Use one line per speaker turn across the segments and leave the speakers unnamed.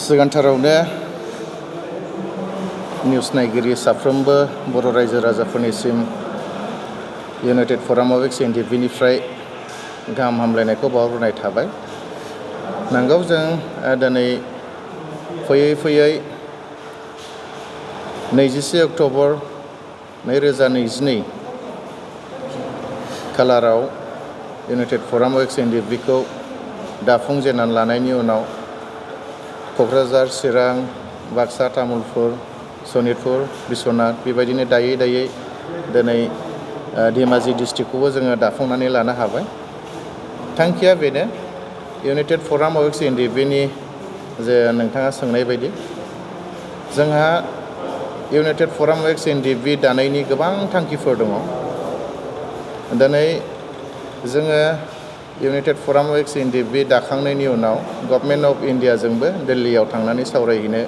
सिगांथारावनो news नायगिरि साफ्रोमबो बर' रायजो राजाफोरनिसिम इउनाइटेड फराम अफ एक्स.NDFB निफ्राय गाहाम हामलायनायखौ बावहरनाय थाबाय। नंगौ जों दिनै फैयै फैयै 21 अक्ट'बर 2022 खालाराव इउनाइटेड फराम अफ एक्स.NDFB खौ दाफुंजेननानै लानायनि उनाव क'क्राझार, चिरां, बाक्सा, तामुलपुर, सनितपुर, बिश्वनाथ बेबायदिनो दायै दायै दिनै धेमाजि डिस्ट्रिक्टखौबो जोङो दाफुंनानै लानो हाबाय। थांखिया बेनो इउनाइटेड फराम अफ एक्स.NDFB नि जे नोंथाङा सोंनाय बायदि जोंहा इउनाइटेड फराम अफ एक्स.NDFB दानायनि गोबां थांखिफोर दङ। दिनै जोङो इउनाइटेड फराम अफ एक्स.NDFB दाखांनायनि उनाव गभर्नमेन्ट अफ इन्डियाजोंबो दिल्लीयाव थांनानै सावरायहैनो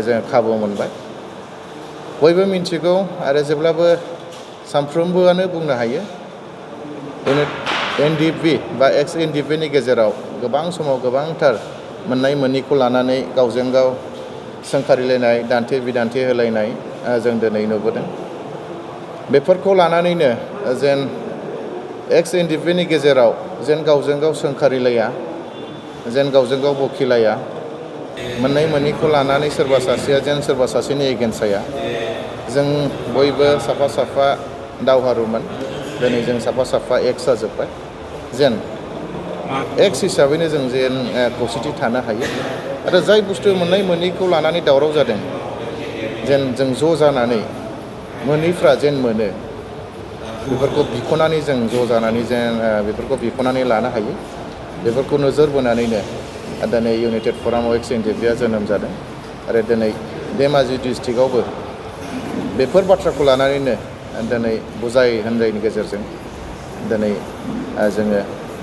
जों खाबु मोनबाय। बयबो मिन्थिगौ आरो जेब्लाबो सानफ्रोमबोआनो बुंनो हायो NDFB बा एक्स.NDFB नि गेजेराव गोबां समाव गोबांथार मोननाय मोनैखौ लानानै गावजों गाव सोंखारिलायनाय, दान्थे बिदान्थे होलायनाय जों दिनै नुबोदों। बेफोरखौ लानानैनो जेन एक्स.NDFB नि गेजेराव जेन गावजों गाव सोंखारिलाया, जेन गावजों गाव बखिलाया, मोननाय मोनैखौ लानानै सोरबा सासेया जेन सोरबा सासेनि एगेन्स्ट जाया। जों बयबो साफा साफा दावहारुमोन, दिनै जों साफा साफा एक्स जाजोब्बाय। जेन एक्स हिसाबैनो जों जेन खौसेथि थानो हायो आरो जाय बुस्थु मोननाय मोनैखौ लानानै दावराव जादों जेन जों ज' जानानै मोनैफ्रा जेन मोनो बेफोरखौ बिख'नानै जों ज' जानानै जेन बेफोरखौ बिख'नानै लानो हायो। बेफोरखौ नोजोर बोनानैनो दिनै इउनाइटेड फराम अफ एक्स.NDFB आ जोनोम जादों आरो दिनै धेमाजि डिस्ट्रिक्टआवबो बेफोर बाथ्राखौ लानानैनो दिनै बुजाय होनजायनि गेजेरजों दिनै जोङो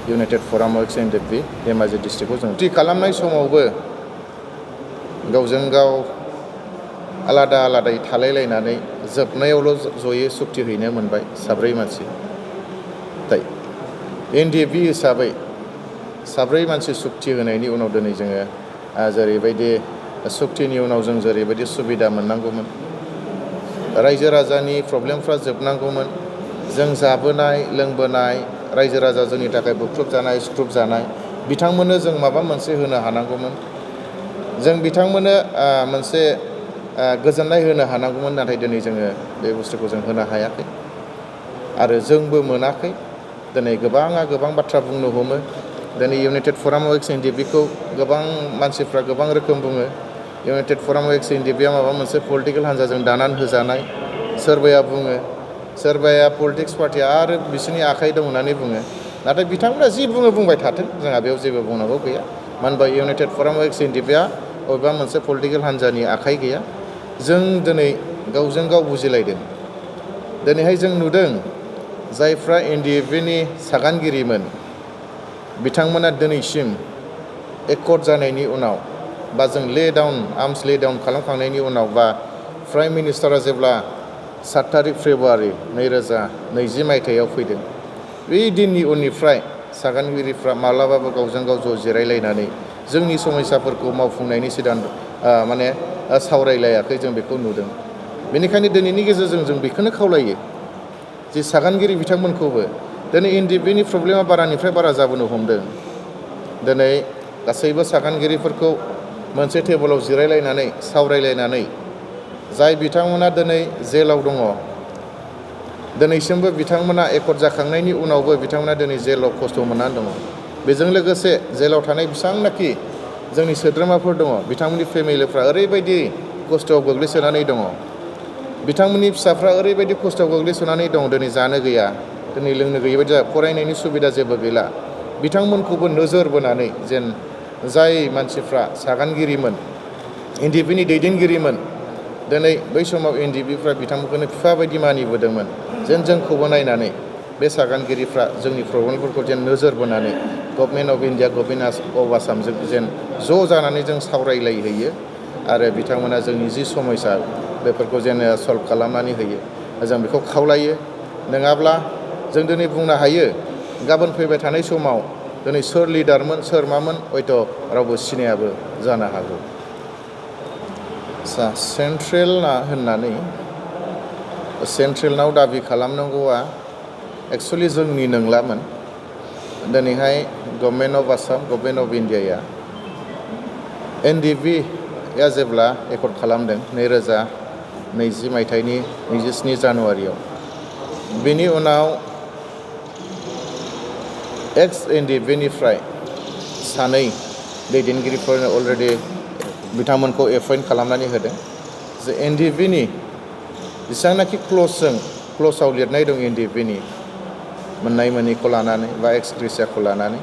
इउनाइटेड फराम अफ एक्स.NDFB धेमाजि डिस्ट्रिक्टखौ जों थि खालामनाय समावबो गावजों गाव आलादा आलादायै थालायलायनानै जोबनायावल' जयै सुक्ति हैनो मोनबाय साब्रै मानसि। नाथाय NDFB हिसाबै साब्रै मानसि सुक्ति होनायनि उनाव दिनै जोङो जेरैबायदि सुक्तिनि उनाव जों जेरैबायदि सुबिदा मोननांगौमोन, रायजो राजानि प्रब्लेमफ्रा जोबनांगौमोन, जों जाबोनाय लोंबोनाय रायजो राजा जोंनि थाखाय बुख्रुबजानाय सुख्रुबजानाय बिथांमोननो जों माबा मोनसे होनो हानांगौमोन, जों बिथांमोननो मोनसे गोजोननाय होनो हानांगौमोन। नाथाय दिनै जोङो बे बुस्थुखौ जों होनो हायाखै आरो जोंबो मोनाखै। दिनै गोबाङा गोबां बाथ्रा बुंनो हमो। दिनै इउनाइटेड फराम अफ एक्स.NDFB खौ गोबां मानसिफ्रा गोबां रोखोम बुङो। इउनाइटेड फराम अफ एक्स.NDFB आ माबा मोनसे पलिटिकेल हान्जाजों दानानै होजानाय सोरबाया बुङो, सोरबाया पलिटिक्स पार्टिया आरो बिसोरनि आखाइ दं होननानै बुङो। नाथाय बिथांमोना जि बुङो बुंबाय थाथों, जोंहा बेयाव जेबो बुंनांगौ गैया। मानो होनबा इउनाइटेड फराम अफ एक्स.NDFB आ बबेबा मोनसे पलिटिकेल हान्जानि आखाइ गैया। जों दिनै गावजों गाव बुजिलायदों। दिनैहाय जों नुदों जायफ्रा NDFB नि सागानगिरिमोन बिथांमोना दिनैसिम एकर्ड जानायनि उनाव बा जों आर्मस ले डाउन खालामखांनायनि उनाव बा प्राइम मिनिस्टारा जेब्ला 7 तारिख फेब्रुवारि 2020 मायथाइयाव फैदों, बे दिननि उननिफ्राय सागानगिरिफ्रा माब्लाबाबो गावजों गाव ज' जिरायलायनानै जोंनि समस्याफोरखौ मावफुंनायनि सावरायलायाखै, जों बेखौ नुदों। बेनिखायनो दिनैनि गेजेरजों जों बेखौनो खावलायो जे सागानगिरि बिथांमोनखौबो दिनै NDFB नि प्रब्लेमा बारानिफ्राय बारा जाबोनो हमदों। दिनै गासैबो सागानगिरिफोरखौ मोनसे टेबोलाव जिरायलायनानै सावरायलायनानै जाय बिथांमोना दिनै जेलाव दङ, दिनैसिमबो बिथांमोना एकर्ड जाखांनायनि उनावबो बिथांमोना दिनै जेलाव खस्थ' मोननानै दङ। बेजों लोगोसे जेलाव थानाय बेसेबांनाखि जोंनि सोद्रोमाफोर दङ बिथांमोननि फेमिलिफ्रा ओरैबायदि खस्थ'आव गोग्लैसोनानै दङ, बिथांमोननि फिसाफ्रा ओरैबायदि खस्थ'आव गोग्लैसोनानै दं, दिनै जानो गैया, दिनै लोंनो गैयै बायदि फरायनायनि सुबिदा जेबो गैला। बिथांमोनखौबो नोजोर बोनानै जेन जाय मानसिफ्रा सागानगिरिमोन, NDFB नि दैदेनगिरिमोन, दिनै बै समाव NDFB बिथांमोनखौनो बिफा बायदि मानिबोदोंमोन, जेन जोंखौबो नायनानै बे सागानगिरिफ्रा जोंनि प्रब्लेमफोरखौ जेन नोजोर बोनानै government of India, government of आसामजों जेन ज' जानानै जों सावरायलायहैयो आरो बिथांमोना जोंनि जि समस्या बेफोरखौ जेन सल्भ खालामनानै होयो, जों बेखौ खावलायो। नङाब्ला जों दिनै बुंनो हायो गाबोन फैबाय थानाय समाव दिनै सोर लिडारमोन सोर मामोन हयथ' रावबो सिनायाबो जानो हागौ। सेन्ट्रेलना होननानै सेन्ट्रेलनाव दाबि खालामनांगौआ एक्सुवेलि जोंनि नंलामोन। दिनैहाय government of Assam, government of इन्डियाया एनडिएफबीया जेब्ला एकर्ड खालामदों 2020 मायथाइनि 27 जानुवारियाव, बेनि उनाव एक्स.NDFB सानै दैदेनगिरिफोरनो अलरेडि बिथांमोनखौ एपइन्ट खालामनानै होदों। जे एनडिएफबिनि जेसेबांनाखि क्ल'जआव लिरनाय दं एनडिएफबिनि मोननाय मोनैखौ लानानै बा एक्सग्रेसियाखौ लानानै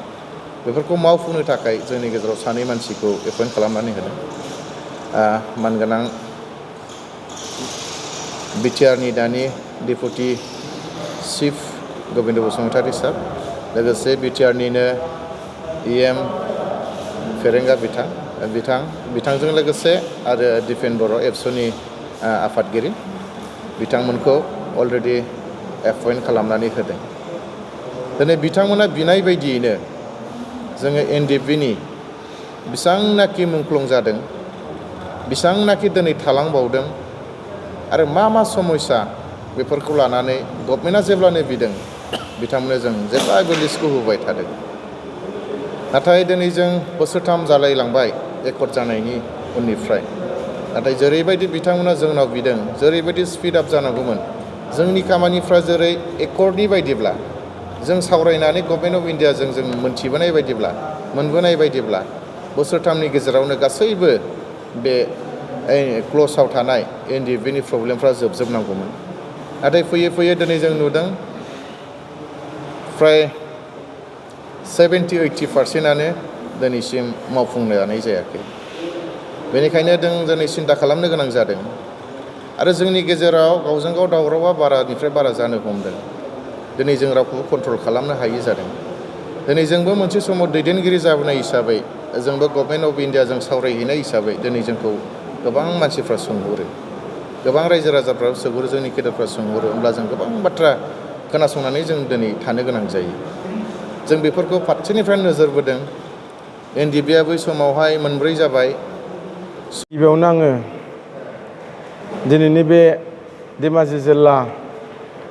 बेफोरखौ मावफुंनो थाखाय जोंनि गेजेराव सानै मानसिखौ एपइन्ट खालामनानै होदों। मानगोनां बिटिआरनि दानि डेपुटि चिफ गबिन्द बसुमतारी सार, लोगोसे बिटिआरनिनो EM फेरेंगा बिथांजों लोगोसे आरो दिपेन बर' एबसुनि आफादगिरि बिथांमोनखौ अलरेडि एपइन्ट खालामनानै होदों। दिनै बिथांमोना बिनाय बायदियैनो जोङो एनडिएफबिनि बेसेबांनाखि मुंख्लं जादों, बेसेबांनाखि दिनै थालांबावदों आरो मा समस्या बेफोरखौ लानानै गभर्नमेन्टआ जेब्लानो बिदों बिथांमोननो जों जेब्लाबो लिस्टखौ होबाय थादों। नाथाय दिनै जों बोसोरथाम जालायलांबाय एकर्ड जानायनि उननिफ्राय। नाथाय जेरैबायदि बिथांमोना जोंनाव बिदों, जेरैबायदि स्पिड आप जानांगौमोन, जोंनि खामानिफ्रा जेरै एकर्डनि बायदिब्ला जों सावरायनानै गभर्नमेन्ट अफ इन्डियाजों जों मोनथिबोनाय बायदिब्ला मोनबोनाय बायदिब्ला बोसोरथामनि गेजेरावनो गासैबो बे क्ल'जआव थानाय एनडिएफबिनि प्रब्लेमफ्रा जोबजोबनांगौमोन। नाथाय फैयै दिनै जों नुदों फ्राय 70-80% दिनैसिम मावफुंनो हानाय जायाखै। बेनिखायनो जों दिनै सिन्था खालामनो गोनां जादों आरो जोंनि गेजेराव गावजों गाव दावरावा बारानिफ्राय बारा जानो हमदों। दिनै जों रावखौबो कन्ट्रल खालामनो हायि जादों। दिनै जोंबो मोनसे समाव दैदेनगिरि जाबोनाय हिसाबै, जोंबो गभर्नमेन्ट अफ इन्डियाजों सावरायहैनाय हिसाबै दिनै जोंखौ गोबां मानसिफ्रा सोंहरो, गोबां रायजो राजाफ्रा सोंहरो, जोंनि गेदेरफ्रा सोंहरो। होमब्ला जों गोबां बाथ्रा खोनासंनानै जों दिनै थानो गोनां जायो। जों बेफोरखौ फारसेनिफ्राय नोजोर बोदों। एनडिएफबिया बै समावहाय मोनब्रै जाबाय।
गिबियावनो आङो दिनैनि बे धेमाजि जिल्ला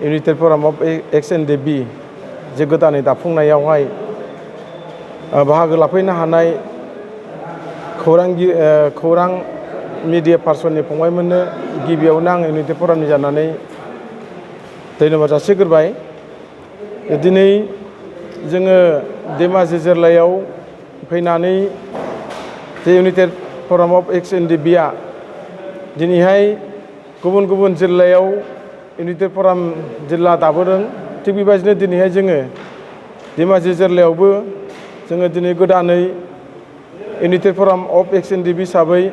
इउनाइटेड फराम अफ एक्स.NDFB जे गोदानै दाफुंनायावहाय बाहागो लाफैनो हानाय खौरां मिडिया पार्सननि फंबायमोननो गिबियावनो आं इउनाइटेड फरामनि जानानै धन्यबाद जासिग्रोबाय। दिनै जोङो धेमाजि जिल्लायाव फैनानै जे इउनाइटेड फराम अफ एक्स.NDFBआ दिनैहाय गुबुन गुबुन जिल्लायाव इउनाइटेड फराम जिल्ला दाबोदों। थिग बेबायदिनो दिनैहाय जोङो धेमाजि जिल्लायावबो जोङो दिनै गोदानै इउनाइटेड फराम अफ एक्स.NDFB हिसाबै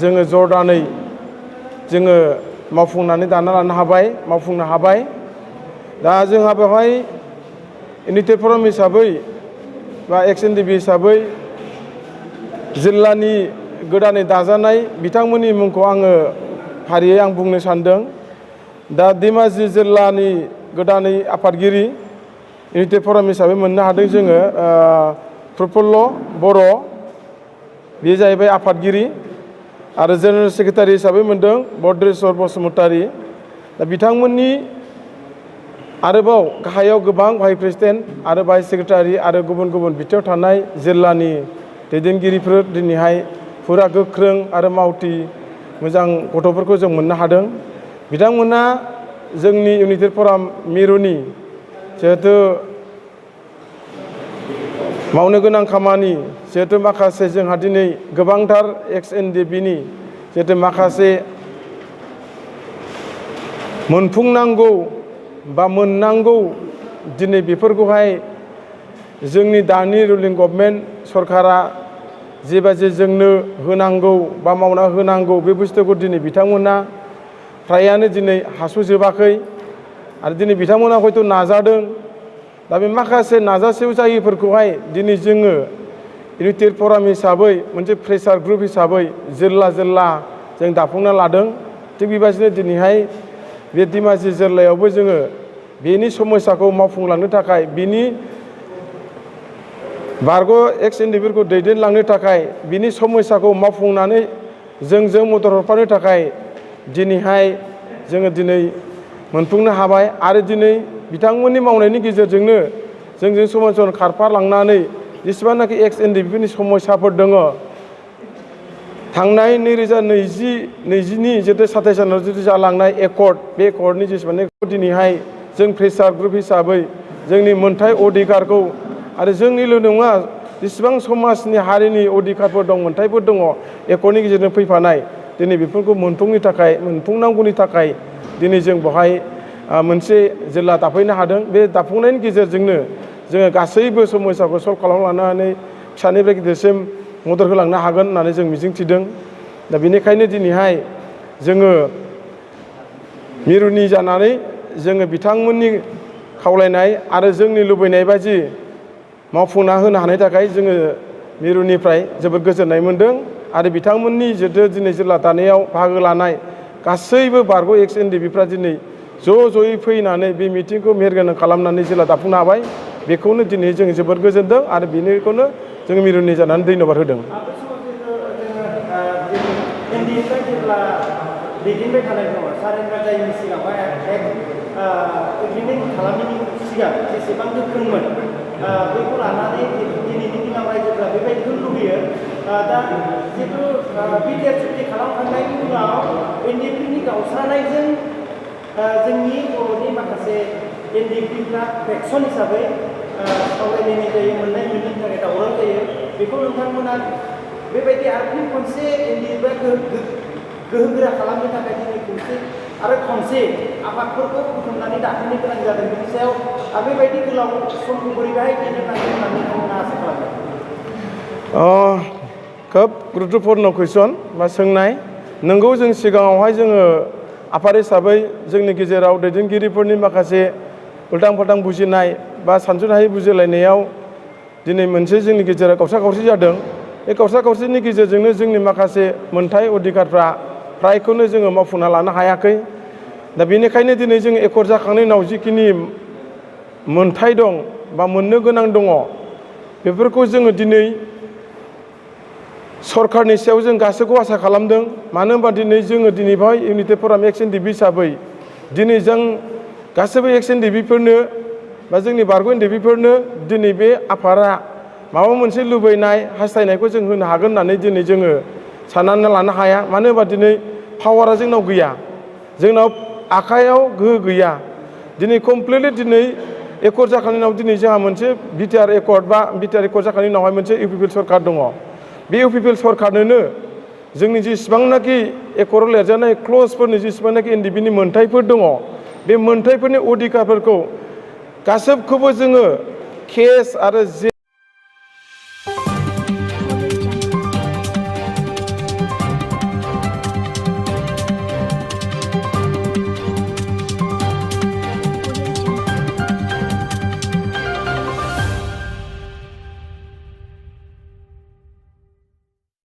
जोङो जरदानै जोङो मावफुंनो हाबाय। दा जोंहा बेवहाय इउनाइटेड फराम हिसाबै बा एक्स.NDFB हिसाबै जिल्लानि गोदानै दाजानाय बिथांमोननि मुंखौ आङो फारियै आं बुंनो सानदों। दा धेमाजि जिल्लानि गोदानै आफादगिरि इउनाइटेड फराम हिसाबै मोननो हादों जोङो प्रफुल्ल बर', बे जाहैबाय आफादगिरि। आरो जेनेरेल सेक्रेटारि हिसाबै मोनदों भद्रेस्वर बसुमतारी। दा बिथांमोननि आरोबाव गाहायाव गोबां भाइस प्रेसिडेन्ट आरो भाइस सेक्रेटारि आरो गुबुन गुबुन बिथिङाव थानाय जिल्लानि दैदेनगिरिफोर दिनैहाय फुरा गोख्रों आरो मावथि मोजां गथ'फोरखौ जों मोननो हादों। बिथांमोना जोंनि इउनाइटेड फराम मिरुनि जिहेथु मावनो गोनां खामानि, जिहेथु माखासे जोंहा दिनै गोबांथार एक्स.NDFBनि जिहेथु माखासे मोनफुंनांगौ बा मोननांगौ दिनै बेफोरखौहाय जोंनि दानि रुलिं गभर्नमेन्ट सरकारा जेबायदि जोंनो होनांगौ बा मावना होनांगौ बे बुस्थुखौ दिनै बिथांमोना फ्रायानो दिनै हास'जोबाखै आरो दिनै बिथांमोना हयथ' नाजादों। दा बे माखासे नाजासेयाव जायैफोरखौहाय दिनै जोङो इउनाइटेड फराम हिसाबै मोनसे प्रेसार ग्रुप हिसाबै जिल्ला जों दाफुंना लादों। थिग बेबायदिनो दिनैहाय बे धेमाजि जिल्लायावबो जोङो बेनि समस्याखौ मावफुंलांनो थाखाय, बिनि बारग' एक्स.NDFBखौ दैदेनलांनो थाखाय बिनि समस्याखौ मावफुंनानै जोंजों मदद हरफानो थाखाय दिनैहाय जोङो दिनै मोनफुंनो हाबाय आरो दिनै बिथांमोननि मावनायनि गेजेरजोंनो जोंजों समान समान खारफालांनानै जेसेबांनाखि एक्स.NDFB समस्याफोर दङ थांनाय 2020-20 जितु 27 सानाव जितु जालांनाय एकर्ड बे एकर्डनि जेसेबां दिनैहाय जों प्रेसार ग्रुप हिसाबै जोंनि मोनथाय अधिकारखौ आरो जोंनिल' नङा जेसेबां समाजनि हारिनि अधिकारफोर दं मोनथायफोर दङ एकर्डनि गेजेरजों फैफानाय दिनै बेफोरखौ मोनफुंनांगौनि थाखाय दिनै जों बेवहाय मोनसे जिल्ला दाफैनो हादों। बे दाफुंनायनि गेजेरजोंनो जोङो गासैबो समस्याखौ सल्भ खालामलांनानै फिसानिफ्राय गिदिरसिम मदद होलांनो हागोन होननानै जों मिजिंथिदों। दा बेनिखायनो दिनैहाय जोङो मिरुनि जानानै जोङो बिथांमोननि खावलायनाय आरो जोंनि लुबैनाय बायदि मावफुंना होनो हानायनि थाखाय जोङो मिरुनिफ्राय जोबोद गोजोननाय मोन्दों आरो बिथांमोननि जितु दिनै जिल्ला दानायाव बाहागो लानाय गासैबो बारग' एक्स.NDFBफ्रा दिनै ज'यै फैनानै बे मिटिंखौ मेहेरगोनां खालामनानै जिल्ला दाफुंनो हाबाय बेखौनो दिनै जों जोबोद गोजोनदों आरो बेनिखौनो जों मिरुनि जानानै धन्यबाद होदों।
जेब्ला दैदेनबाय थानाय दङ सारेन्डार जायैनि सिगांहाय एग्रिमेन्ट खालामनायनि सिगां जेसेबां गोख्रोंमोन बेखौ लानानै दिनैनि दिनाव रायजोफोरा बेबायदिखौ लुबैयो। दा जिहेतु बिटिआर चुक्ति खालामखांनायनि उनाव एनडिएफबिनि गावस्रानायजों जोंनि बर'नि माखासे एनडिएफबिफ्रा फेक्सन हिसाबै सावरायलायनाय जायो मोननाय मोनैनि थाखाय दावराव जायो बेखौ नोंथांमोना बेबायदि आरो फिन खनसे एनडिएफबिआ गोहोगोरा खालामनो थाखाय दिनै खनसे आफादफोरखौ बुथुमनानै दाफिननो गोनां जादों। बेनि सायाव बेबायदि गोलाव समखौ बोरैहाय दैदेनलांगोन होननानै नोंथांमोना आसा खालामदों?
खोब गुरुत्वपूर्ण कुइसन बा सोंनाय। नोंगौ जों सिगाङावहाय जोङो आफाद हिसाबै जोंनि गेजेराव दैदेनगिरिफोरनि माखासे उल्टां फाल्टां बुजिनाय बा सानस'नो हायै बुजिलायनायाव दिनै मोनसे जोंनि गेजेराव गावसा गावसि जादों। बे गावसा गावसिनि गेजेरजोंनो जोंनि माखासे मोनथाय अधिकारफ्रा फ्रायखौनो जोङो मावफुंना लानो हायाखै। दा बेनिखायनो दिनै जों एकर्ड जाखांनायनि उनाव जिखिनि मोनथाय दं बा मोननो गोनां दङ बेफोरखौ जोङो दिनै सरकारनि सायाव जों गासैखौ आसा खालामदों। मानो होनबा दिनै जोङो दिनै बेवहाय इउनाइटेड फराम एक्स.NDFB हिसाबै दिनै जों गासैबो एक्स.NDFBफोरनो बा जोंनि बारग' एनडिएफबिफोरनो दिनै बे आफादा माबा मोनसे लुबैनाय हास्थायनायखौ जों होनो हागोन होननानै दिनै जोङो साननानै लानो हाया। मानो होनबा दिनै पावारा जोंनाव गैया, जोंनाव आखायाव गोहो गैया। दिनै कमप्लिटलि दिनै एकर्ड जाखांनायनि उनाव दिनै जोंहा मोनसे बिटिआर एकर्ड बा बिटिआर एकर्ड जाखांनायनि उनावहाय मोनसे इउपिपिएल सरकार दङ। बे इउपिपिएल सरकारनोनो जोंनि जेसेबांनाखि एकर्डआव लिरजानाय क्लजफोरनि जेसेबांनाखि एनडिएफबिनि मोनथायफोर दङ बे मोनथायफोरनि अधिकारफोरखौ गासैखौबो जोङो केस आरो